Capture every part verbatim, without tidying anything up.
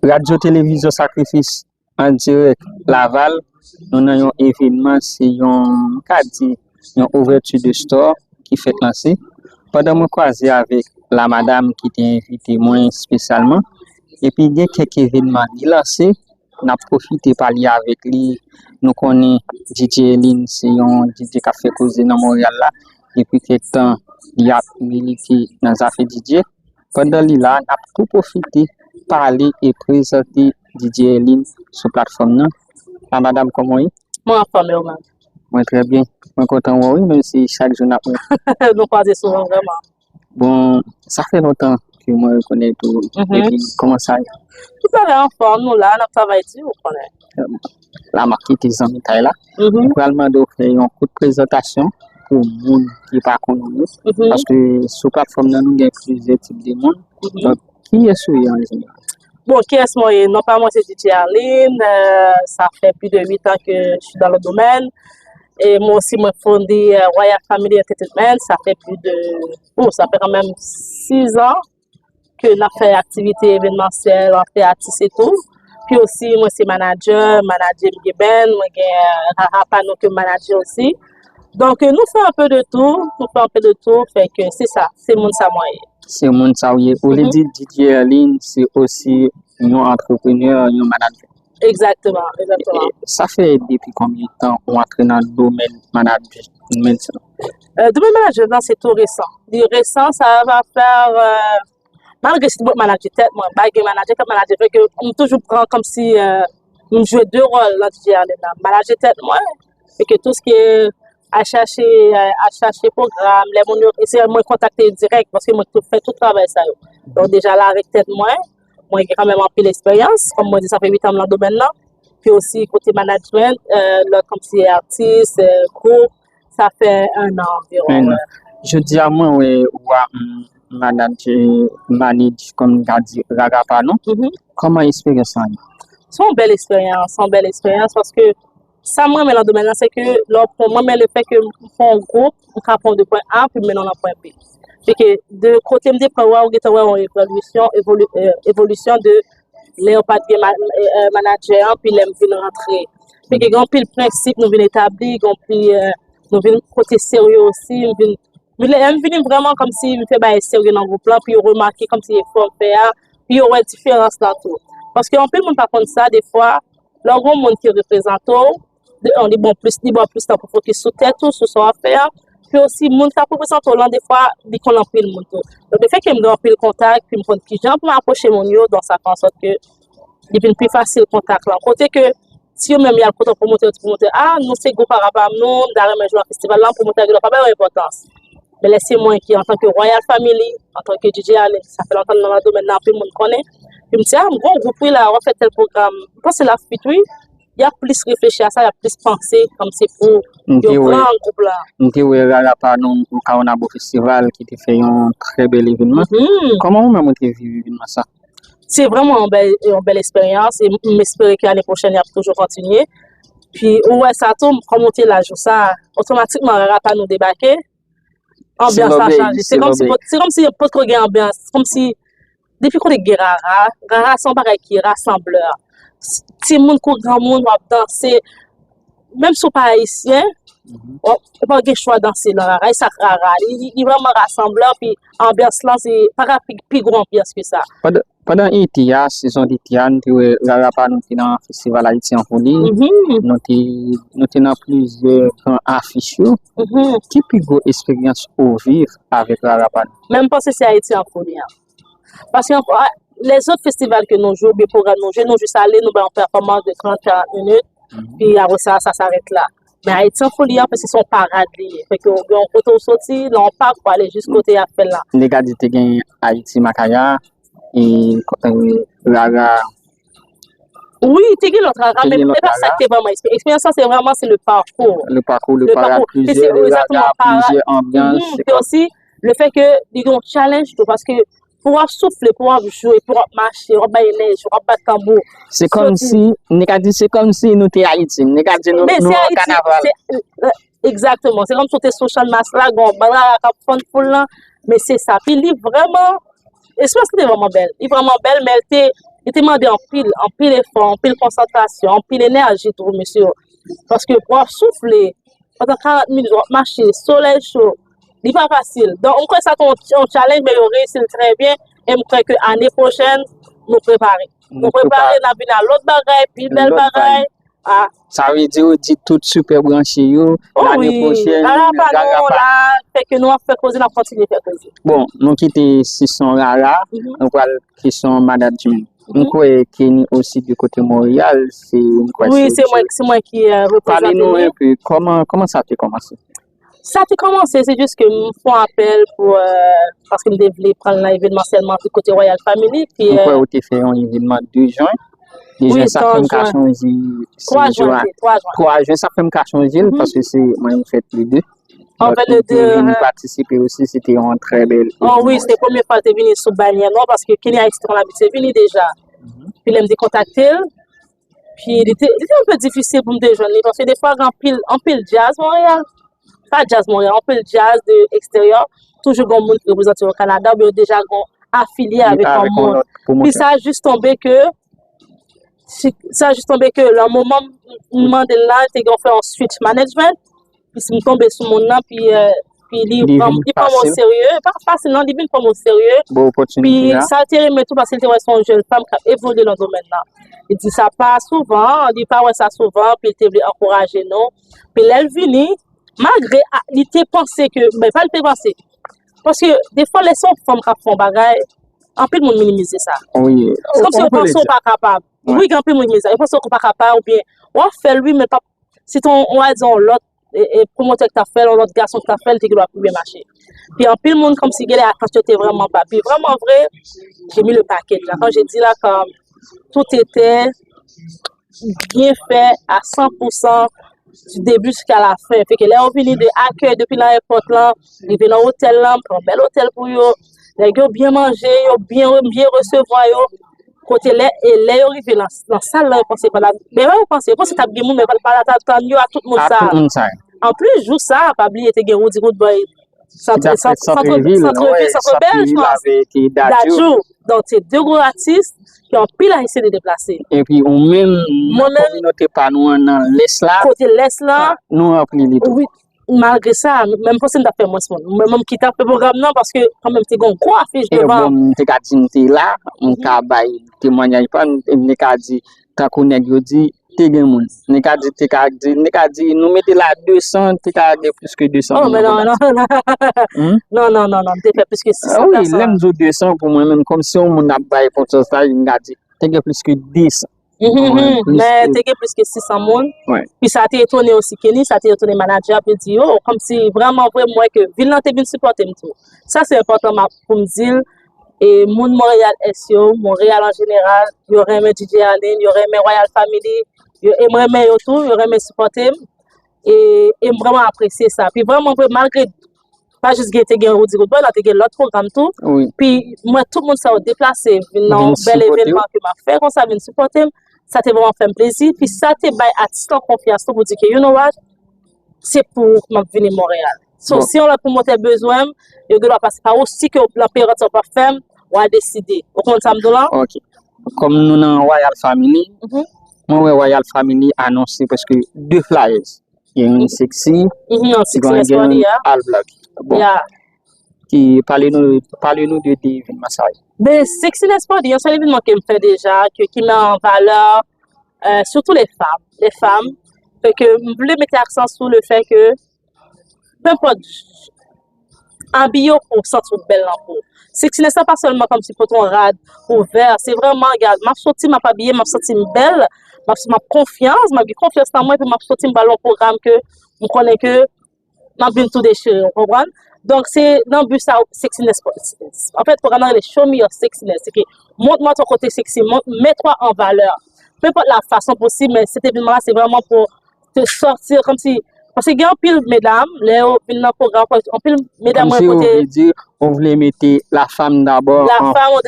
Radyo Televizyon Sakrifis an dirèk Laval, nou nan yon evènman, se yon, m ka di, yon ouvèti de store ki fèk lanse. Pandan mwen kwaze avèk la madam ki te envite mwen espesyalman, epi gen kèk evènman li lanse, n ap pwofite pale avèk li. Nou konnen D J Elin se yon D J k ap fè koze nan Monreyal la, depi kèk tan li ap milite nan zafè D J. Pandan li la, n ap tou pwofite pale e prezante D J Elin sou platfòm nan. La madam, kòman w ye? Mwen anfòm, e ou menm? Mwen trè byen. Mwen kontan wè w, wi, menm si chak jou n ap wè. Nou kwaze souvan, vrèman. Bon, sa fè lontan ke mwen rekonèt ou. Mhm. Epi, kòman sa ye? Tout bagay anfòm, nou la, n ap travay di, ou konnen. La, m ap kite zanmitay la. Mhm. M pral mande w fè yon kout prezantasyon pou moun ki pa konn ou yo. Mhm. Paske sou platfòm nan, nou gen plizyè tip de moun. Mhm. Donk, kiyès ou ye an jeneral? Bon, kiyès mwen ye? Non pa mwen se D J Arline. Euh, ça fait plus de huit ans que je suis dans le domaine. Et moi aussi, mwen fonde euh, Royal Family Entertainment. Ça fait plus de, oh, ça fait quand même six ans que n ap fè aktivite evenmansyèl, antre atis e tou. Pi osi, mwen se manager, manager m gen band, mwen gen euh, Rara Panou ke m manager osi. Donk, euh, nou fè un peu de tout, nou fè un peu de tout, fè ke se sa, se moun sa mwen ye. Se moun sa w ye. Ou vle di D J Erline se osi yon antreprenè, yon manager. Egzakteman, egzakteman. E sa fè depi konbyen tan ou antre nan domèn management sa? Euh, domèn management lan se tou resan. Li resan, sa va fè, euh, malgre si mwen manager tèt mwen, m pa gen manager k ap manager, fè ke m toujou pran kòmsi euh, m jwe de wòl nan D J Erline nan. M manager tèt mwen, e ke tou sa ki al chache, al chache pwogram, lè moun yo, e se mwen kontakte yo dirèk, paske mwen tou fè tout travay sa yo. Donk deja la avèk tèt mwen, mwen gen kanmenm anpil eksperyans, kòm mwen di, sa fè uit an m nan domèn nan, pi osi kote management, euh, lòt kòmsi atis, euh, gwoup, sa fè un an anviwon. Un an. Jodi a mwen wè ou a manage, manage, kòm nou ka di, Rara Panou. Mhm. Kòman eksperyans lan ye? Se yon bèl eksperyans, se yon bèl eksperyans paske sa mwen renmen nan domèn nan, se ke lè w pran, mwen renmen le fè ke m pran yon gwoup, m ka pran w de pwen A pou m mennen w nan pwen B. Se ke de kote m te pran w a, ou gentan wè yon evolisyon, evoli, euh, evolisyon de lè yo pa t gen ma, euh, manager an, pi lè m vin rantre. Se ke gen anpil prensip nou vin etabli, gen anpil, euh, nou vin kote serye osi, m vin, lè m vini vrèman kòmsi m fè bagay serye nan gwoup lan, pou yo remake kòmsi efò m fè a, pou yo wè diferans lan tou. Paske anpil moun pa konn sa, defwa, lè w gen yon moun ki reprezante w, de, li bon plis, li ba w plis tan pou fokis sou tèt ou, sou sa w ap fè a. Pi osi, moun k ap reprezante w lan, defwa, li konn anpil moun tou. Donk, lefètke m gen anpil kontak, pi m konn kijan pou m apwoche moun yo, donk sa fè ansòt ke li vin pi fasil kontak lan. Kote ke, si yo menm y al kote yon pwomotè, yo di pwomotè, ah, nou se gwoup Rara Panou, m ta renmen jwe nan festival lan, pwomotè a genlè pa ba yo enpòtans. Men lè se mwen ki, antanke Royal Family, antanke D J Erline, sa fè lontan m nan domèn nan, anpil moun konnen, pi m di, ah, m gen yon gwoup wi la, w ap fè tèl pwogram, m panse l ap fit wi. Y ap plis reflechi a sa, y ap plis panse kòmsi pou yo pran gwoup la. M te wè Rara Panou Kaonabo Festival ki te fè yon trè bèl evènman. Mhm. Kòman ou menm ou te viv evènman sa? Se vrèman yon bèl, yon bèl eksperyans e m, m espere ke ane pwochèn y ap toujou kontinye. Pi ou wè sa tou, kòm ou te la jou sa, otomatikman Rara Panou debake, anbyans lan chanje. Se kòmsi, se kòmsi potko gen anbyans, kòmsi depi kote gen Rara, Rara se yon bagay ki rasanblè. Timoun kou granmoun w ap danse, menm si w pa ayisyen, ou, ou pa gen chwa danse nan Rara. E sa k Rara, li, li, li vrèman rasanblè, pi anbyans lan, se pa ka pi, pi gwo anbyans ke sa. Pandan, pandan ete a, sezon dete a, nou te wè Rara Panou te nan Festival Haïti en Folie. Mhm. Nou te, nou te nan plizyè gran afich yo. Mhm. Ki pi gwo eksperyans ou viv avèk Rara Panou? Men m panse se Haïti en Folie an. Paske lèzòt festival ke nou jwe, oubyen pwogram nou jwe, nou jis ale, nou bay yon pèfòmans de trant, karant minit, pi apre sa, sa s'arrête là. Men Haïti en Folie an, paske se yon parad li ye. Fè ke w gen yon kote w soti, nan yon pak, pou ale jis kote y ap fè l la. Nèg a di te gen Haïti Macaya, e, e, Rara. Wi, te gen lòt Rara, men se pa sa ki te vrèman eksperyans. Eksperyans lan, se vrèman, se le parcours. Le parcours, le parad, plizyè Rara, plizyè anbyans. Mhm, pi osi, le fè ke li gen yon challenge tou, paske pou w ap soufle, pou w ap jwe, pou w ap mache, w ap bay enèji, w ap bat tanbou. Se kòmsi, nèg a di se kòmsi nou te Ayiti, nèg a di nou, nou an kanaval. Egzakteman. Se kòmsi w te sou Channmas la, gen yon bal Rara k ap fann foul lan, men se sa. Pi li vrèman, eksperyans lan te vrèman bèl. Li vrèman bèl, men l te, Li te mande anpil, anpil efò, anpil konsantrasyon, anpil enèji tou, mesye. Paske pou w ap soufle pandan karant minit, w ap mache, solèy cho, li pa fasil. Donk, m kwè sa te yon, yon challenge, men yo reyisi l trè byen. E m kwè ke ane pwochèn, nou prepare. Nou prepare, n ap vin a lòt bagay, pi bèl bagay. Ah. Sa vle di yo di tout sipè branche yo, oh, lane pwochèn, Rara pa nou la, fè ke nou ap fè koze, n ap kontinye fè koze. Bon, nou kite kesyon Rara, nou pral kesyon management. M kwè Kenny osi de kote Monreyal, se, m kwè wi, se mwen, se mwen ki, euh, reprezante nou. Pale nou enpe, kòman, kòman sa te kòmanse? Sa te kòmanse, se jis ke m fè yon apèl pou, euh, paske m te vle pran l nan evenman sèlman kote Royal Family, pi, euh, m kwè ou te fè yon evenman de jen. De jen, sa fè m ka chonje, se twa jen, twa jen. Twa jen, sa fè m ka chonje l, paske se mwen m fèt le de. An vennde de, m patisipe osi, se te yon trè bèl evenman. Oh wi, se te premye fwa l te vini sou banyè nou an, paske Kenny Ice te konn abitye vini deja. Pi lè m te kontakte l, pi li te, li te yon pe difisil pou m te jwenn li, paske defwa gen anpil, anpil djaz Monreyal. Pa djaz Monreyal, anpil djaz de eksteryè, toujou gen moun ki reprezante yo Kanada, oubyen yo deja gen afilye avèk yon moun. Pi sa jis tonbe ke, si, sa jis tonbe ke nan moman m mande l la, te gen fè yon switch management, pi si m tonbe sou moun nan, pi, euh, pi li pran m, li pran m oserye, pa fasil non, li vin pran m oserye. Pi sa l te renmen tou, paske l te wè se yon jèn fanm k ap evolye nan domèn nan. Li di sa pa souvan, li pa wè sa souvan, pi l te vle ankouraje nou. Pi lè l vini, malgre, ah, li te panse ke, men pa l te panse. Paske defwa, lè se yon fanm k ap fè yon bagay, anpil moun minimize sa. Wi. Se kòmsi yo panse w pa kapab. Wi, gen anpil moun ki minimize sa. Yo panse w pa kapab, oubyen w ap fè l, wi, men pa, si te yon, on va dire, yon lòt, e, e, pwomotè ki t ap fè l, yon lòt gason ki t ap fè l, te gen dwa pi byen mache. Pi anpil moun, kòmsi genlè atant yo te vrèman ba. Pi vrèman vre, j'ai mis le paquet. Jan kan je di la, kòm tout te byen fè a san pou san, du début jusqu'à la fin. Fè ke lè yo vini de akèy depi nan èpòt lan, rive nan otèl lan, pran bèl otèl pou yo. Nèg yo byen manje, yo byen, byen resevwa yo. Kote lè, e lè yo rive nan, nan sal lan, yo panse pa la, men yo panse, yo panse t ap gen moun, men pa, pa la t ap tann yo a tout moun sa. A tout moun sa. Anplis, jou sa, pa bliye te gen Roody Roodboy, Santrevil, Santrevil, Santrevil, Santrevil, Dadju. Dadju. Donk, se de gwo atis ke anpil Ayisyen te deplase. Epi ou menm, nan kominote pa nou an, nan Lès la, kote Lès la, nou ranpli li tou. Wi, malgre sa, men m panse m t ap fè mwens moun. Mwen menm ki t ap fè pwogram nan, paske kanmenm te gen yon gwo afich devan. E bon, m te ka di m te la, m ka bay temwayaj pa m, m te ka di, tankou nèg yo di, te gen moun. Nèg ka di, te ka di, nèg ka di, nou mete la de san, te ka gen plis ke de san moun nan pwogram sa. Oh, men non, non, non. Hmm? Non, non, non, non, m te fè plis ke sis san pèsòn. Ah wi, lè m di w de san, pou mwen menm, kòmsi yon moun ap bay konsyans la, m ka di, te gen plis ke de san. Mhm, mhm. Men te gen plis ke sis san moun. Wi. Pi sa te etone osi Kenny, sa te etone manadjè a, pi l di, oh, kòmsi vrèman vre, m wè ke vil lan te vin sipòte m tou. Sa se enpòtan m ap, pou m di l, e moun Monreyal Ès yo, Monreyal an jeneral, yo renmen D J Allen, yo renmen Royal Family, yo, e m renmen yo tou, yo renmen sipòte m, e, e m vrèman apresye sa. Pi vrèman vre, malgre pa jis gen, te gen Roody Roodboy la, te gen lòt pwogram tou, wi, pi m wè tout moun sa yo deplase, vin nan yon bèl evenman ke m ap fè konsa, vin sipòte m, sa te vrèman fè m plezi, pi sa te bay atis lan konfyans tou pou di ke, you know what, se pou ou m ap vini Monreyal. So, si yon lòt pwomotè bezwen m, yo gen dwa pase pa ou, si ke w nan peryòd sa w p ap fè m, w a deside. Ou konprann sa m di w lan? Ok. Kòm nou nan Royal Family, mwen wè Royal Family anonse prèske de flyers. Gen youn Sexy, mhm, Sexy Next Party, gen youn All Black. Bon. Ki, pale nou, pale nou de, de evenman sa yo. Ben, Sexy Next Party, yon sèl evenman ke m fè deja, ke, ki met en valeur, euh, surtout les femmes, les femmes, fè ke m vle mete aksan sou le fè ke, nenpòt, abiye w pou w santi w bèl nan po w. Sexy Next la pa sèlman kòmsi pote yon rad ouvè, se vrèman, gad, m ap soti, m ap abiye, m ap santi m bèl, m ap, m ap konfyans, m ap gen konfyans nan mwen, epi m ap soti, m pral yon pwogram ke m konnen ke m ap vin tou dechire, w konprann? Donk, se nan bi sa, Sexy Next, anfèt, pwogram nan rele Show Me Your Sexiness, se ke mont mwen yon kote seksi, mont, mèt ou an valè. Pe enpòt la fason posib, men se te evenman la, se vrèman pou te sòti, kòmsi, paske gen anpil medam, lè yo vin nan pwogram, anpil medam mwen kote. Kòmsi ou vle di, ou vle mete la femme d'abord an valè.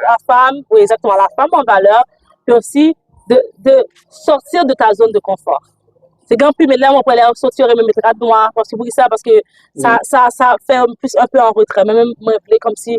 La femme, wi, egzakteman, la femme en valeur, puis aussi de, de sortir de ta zone de confort. Se gen anpil medam, mwen wè lè yo soti, yo renmen met rad nwa, paske poukisa, paske sa, sa, sa fè yo plis un peu en retrait. Men, men mwen vle kòmsi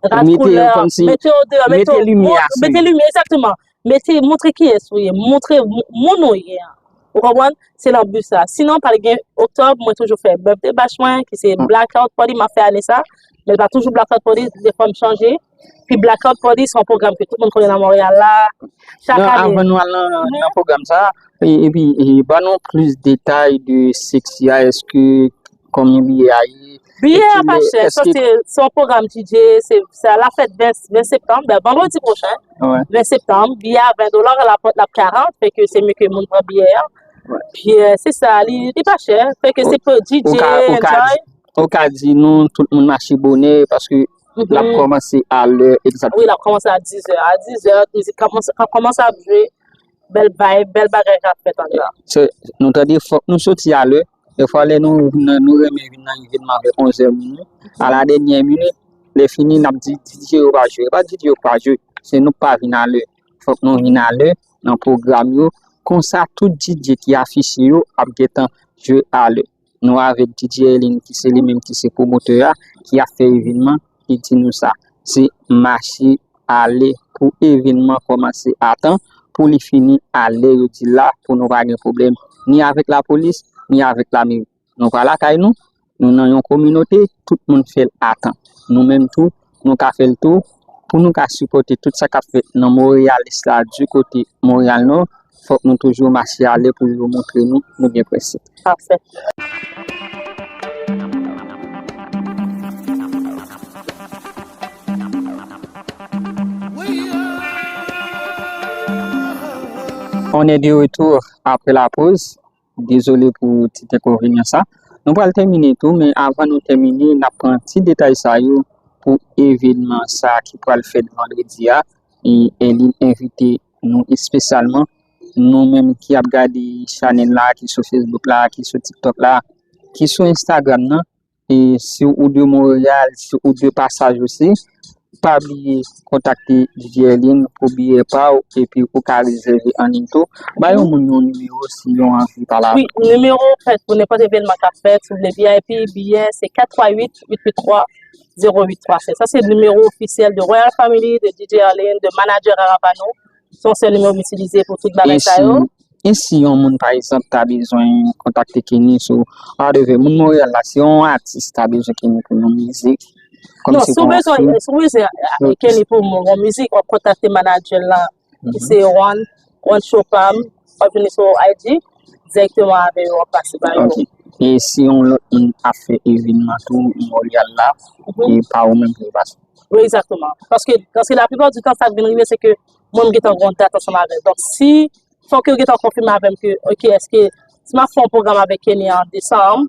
Rad koulè, mete yo deyò, mete limyè, mete limyè, egzakteman. Mete, montre kiyès ou ye, montre moun ou ye a. Ou konprann? Se nan bi sa. Sinon, pral gen oktòb, mwen toujou fè birthday bash mwen, ki se blackout party, m ap fè ane sa. Men l pa toujou blackout party, defwa m chanje. Pi blackout party, se yon pwogram ke tout moun konnen nan Monreyal la. Chak ane. Avan nou al nan, nan pwogram sa, e, epi, e, ban nou plis detay de Sexy a, èske konbyen biyè a ye? Biyè a pa chè, se, se yon pwogram D J, se, se la fèt ven, ven septanm, ben, vandredi pwochen, ven septanm, biyè a ven dola, la pòt la karant, fè ke se mye ke moun pran biyè a. Pi, e, se sa, li, li pa chè, fè ke se pou D J, enjoy. Ou ka di nou, tout moun mache bonè, paske l ap kòmanse a lè egzakteman. Wi, l ap kòmanse a dizè. A dizè, mizik ap kòmanse, ap kòmanse ap jwe. Bèl vibe, bèl bagay k ap fèt anndan. Se, nou tande, fòk nou soti a lè. Defwa, lè nou, nou, nou renmen vin nan evènman avèk onzè minit. A la dènyè minit, lè fini, n ap di D J yo pa jwe. E pa D J yo pa jwe, se nou k pa vin a lè. Fòk nou vin a lè nan pwogram yo. Konsa, tout D J ki afiche yo ap gentan jwe a lè. Nou avèk D J Elin, ki se li menm ki se pwomotè a, ki ap fè evènman, li di nou sa. Se mache ale pou evènman kòmanse a tan, pou li fini a lè yo di l la, pou nou pa gen pwoblèm ni avèk lapolis, ni avèk lameri. Nou pa lakay nou, nou nan yon kominote, tout moun fè l a tan. Nou menm tou, nou ka fè l tou, pou nou ka sipòte tout sa k ap fèt nan Montréal Est la, di kote Montréal Nord, fòk nou toujou mache ale pou yo montre nou, nou gen prensip. Pafè. On est de retour après la pause. Dezole pou ti enkonvenyan sa. Nou pral tèmine tou, men avan nou tèmine, n ap pran ti detay sa yo pou evènman sa ki pral fèt vandredi a. E Elin envite nou espesyalman, nou menm ki ap gade chanèl la, ki sou Facebook la, ki sou TikTok la, ki sou Instagram nan. E si ou de Montréal, si ou de pasaj osi, pa bliye kontakte D J Elin pou biyè pa w, epi ou ka rezève an liy tou. Ba yon moun yon nimewo si yo anvi pale avè w. Wi, nimewo fèt pou nenpòt evènman k ap fèt, si w vle V I P, biyè, se kat twa uit, uit uit twa, zewo uit twa sèt. Sa se nimewo ofisyèl de Royal Family, de D J Elin, de manager Aravano. Se yon sèl nimewo m itilize pou tout bagay sa yo. E si, e si yon moun, pa egzanp, ta bezwen kontakte Kenny sou, whatever, moun Monreyal la, si yon atis ta bezwen Kenny pou yon mizik, kòm non, si w bezwen, si w bezwen, a, Kenny pou yon, yon mizik, w ap kontakte manager la, ki se One, One Show Pam, w ap vini sou I G, dirèkteman avè yo, w ap pase ba yo. Ok. E si yon lòt moun ap fè evènman tou, Monreyal la, e pa ou menm pou yo pase? Wi, egzakteman. Paske, paske laplipa di tan, sa k vin rive, se ke mwen, m gentan gen yon dat ansanm avè l. Donk, si, fòk yo gentan konfime avè m ke, ok, èske si m ap fè yon pwogram avèk Kenny an desanm,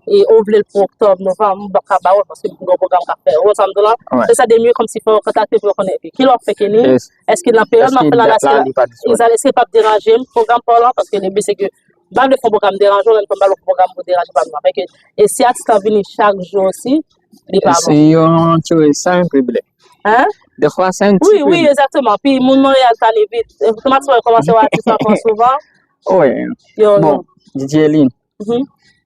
e ou vle l pou oktòb, novanm, m p ap ka ba ou l, paske m gen yon pwogram k ap fèt. Ou konprann sa m di w la? Se sa de mye kòmsi fò yo kontakte pou yo konnen, ok, kilè w ap fè Kenny? Èske nan peryòd m ap fè l la, èske l ap, èske l p ap deranje m, pwogram pa w lan, paske le bi se ke m pa vle fè yon pwogram deranje w, menm jan m pa vle fè yon pwogram pou deranje pa m nan. Fè ke, e si atis la vini chak jou osi, li pa bon. Se yon ti sa yon pwoblèm. Hein? Defwa sa yon ti pwoblèm. Wi, wi, egzakteman. Pi moun Monreyal tande vit. Otomatikman yo kòmanse wè atis la pran souvan. Wi. Yo, bon, yo. D J Elin,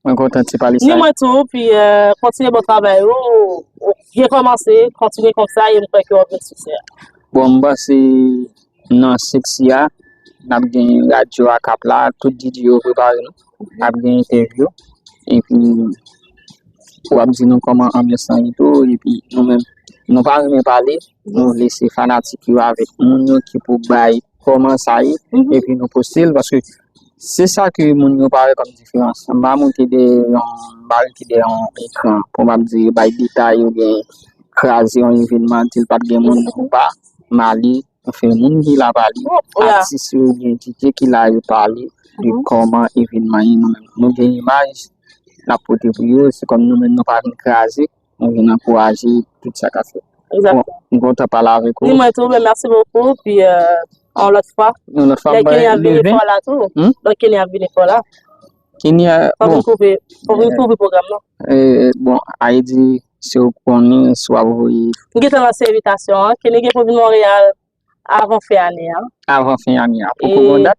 mwen kontan ti pale sa. Ni mwen tou, pi, euh, kontinye bon travay ou, ou byen kòmanse, kontinye konsa, e m kwè ke w ap gen siksè. Bon, m panse nan Sexy a, n ap gen radyo a k ap la, tout D J yo prepare nou. N ap gen entèvyou. Epi, w ap di nou kòman anbyans lan ye tou. Epi, nou menm, nou pa renmen pale. Nou vle se fanatik yo avèk moun yo ki pou bay kòman sa ye. Epi, nou poste l, paske se sa ke moun yo pa wè kòm diferans. M pa monte dèyè yon, m pa rete dèyè yon ekran pou m ap di, bay detay oubyen kraze yon evènman, di l pa t gen moun ou pa, m ale, anfen, moun ki la pa li, atis yo oubyen D J ki la yo pa li de kòman evènman ye. Nou menm, nou gen imaj n ap pote pou yo, se kòm nou menm nou pa vin kraze, nou vin ankouraje tout sa k ap fèt. Bon, m kontan pale avèk ou. Ni mwen tou, ben, mèsi bokou, pi, euh, yon lòt fwa. Yon lòt fwa, lè Kenny ap vini fò la tou. Lè Kenny ap vini fò la. Kenny a, bon. Fò vin kouvri, fò vin kouvri pwogram nan. Eh, bon, Ayiti, si w konnen, si w ap voye. M gentan lanse envitasyon an. Kenny gen pou vin Monreyal avan fen ane a. Avan fen ane a. Poko gen dat?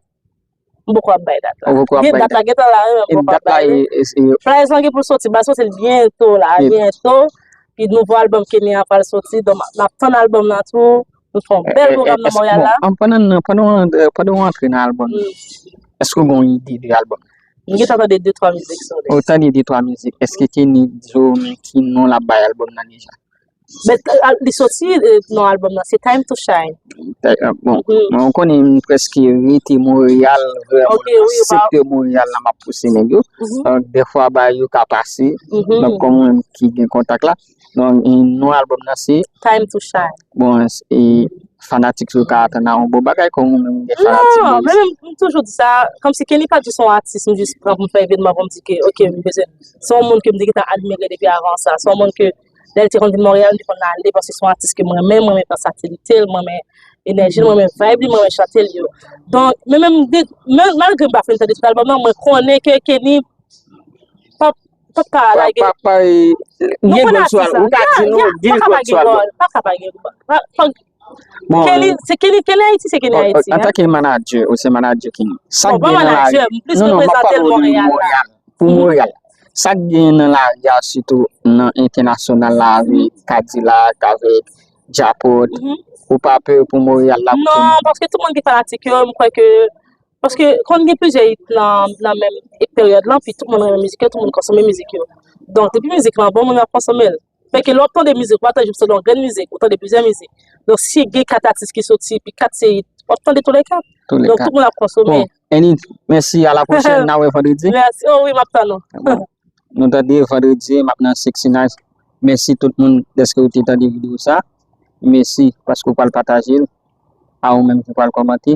M poko ap bay dat la. Ou poko ap bay dat? Gen dat la, gentan la, wi, men m poko ap bay li. Flyers lan gen pou l soti, baz soti l byento la, byento. Epi nouvo album Kenny a pral soti, donk n ap tann album nan tou. Nou fè yon bèl pwogram nan Montréal la. Bon, pandan, pandan, pandan w antre nan album nan, èske w gen yon ide de album nan? M gentan tande de twa mizik sou li. Ou tande de twa mizik. Èske Kenny di w men ki non l ap bay album nan deja? Men, li soti, non album nan, se Time to Shine. Bon, mwen konnen m prèske rete Montréal, vrèman, sektè Montréal la m ap pouse nèg yo. Donk, dèfwa bagay yo ka pase. Donk, kòm ou menm ki gen kontak la, donk, non album nan se Time to Shine. Bon, e fanatik yo ka atann a yon bon bagay, kòm ou menm gen fanatik. Non, men menm, m toujou di sa, kòmsi Kenny pa jis yon atis, m jis pran pou m fè evenman pou m di ke, ok, m bezwen. Se yon moun ke m te gentan admire depi avan sa. Se yon moun ke, lè l te konn vin Montréal, m te konn ale, paske se yon atis ke m renmen, m renmen versatilite l, m renmen enèji l, m renmen vibe li, m renmen chante l yo. Donk, men menm, men malgre m pa fin tande tout album nan, mwen konnen ke Kenny p ap, p ap ka lage. Pa, pa, gen gòl sou album. Ou ka di nou, gen gòl sou album. Pa ka pa gen gòl. Bon, Kenny, se Kenny, Kenny Ayiti, se Kenny Ayiti. Antanke manadjè, ou se manadjè Kenny. Sa k gen nan lari. Non, non, m ap pale w de Montréal. Pou Montréal. Sa k gen nan lari a, sitou nan entènasyonal la, avèk Kadilak, avèk Djapot, ou pa pè pou Montréal la pou Kenny? Non, paske tout moun ki fanatik yo, m kwè ke, paske konn gen plizyè hit nan, nan menm peryòd lan, pi tout moun renmen mizik yo, tout moun konsome mizik yo. Donk, depi mizik lan bon, moun ap konsome l. Fè ke lè w ap tande mizik, ou pa tande jis tande yon grenn mizik, ou tande plizyè mizik. Donk, si gen kat atis ki soti, epi kat se hit, w ap tande toulèkat. Donk, tout moun ap konsome. Bon, Annie, mèsi, a la pwochèn, n a wè vandredi. Mèsi, oh wi, m ap tann ou. Bon, nou tande vandredi, m ap nan Sexy Nice. Mèsi tout moun dèske ou te tande videyo sa. Mèsi paske ou pral pataje l. A ou menm ki pral kòmante.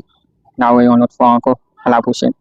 N a wè yon lòt fwa ankò. A la pwochèn.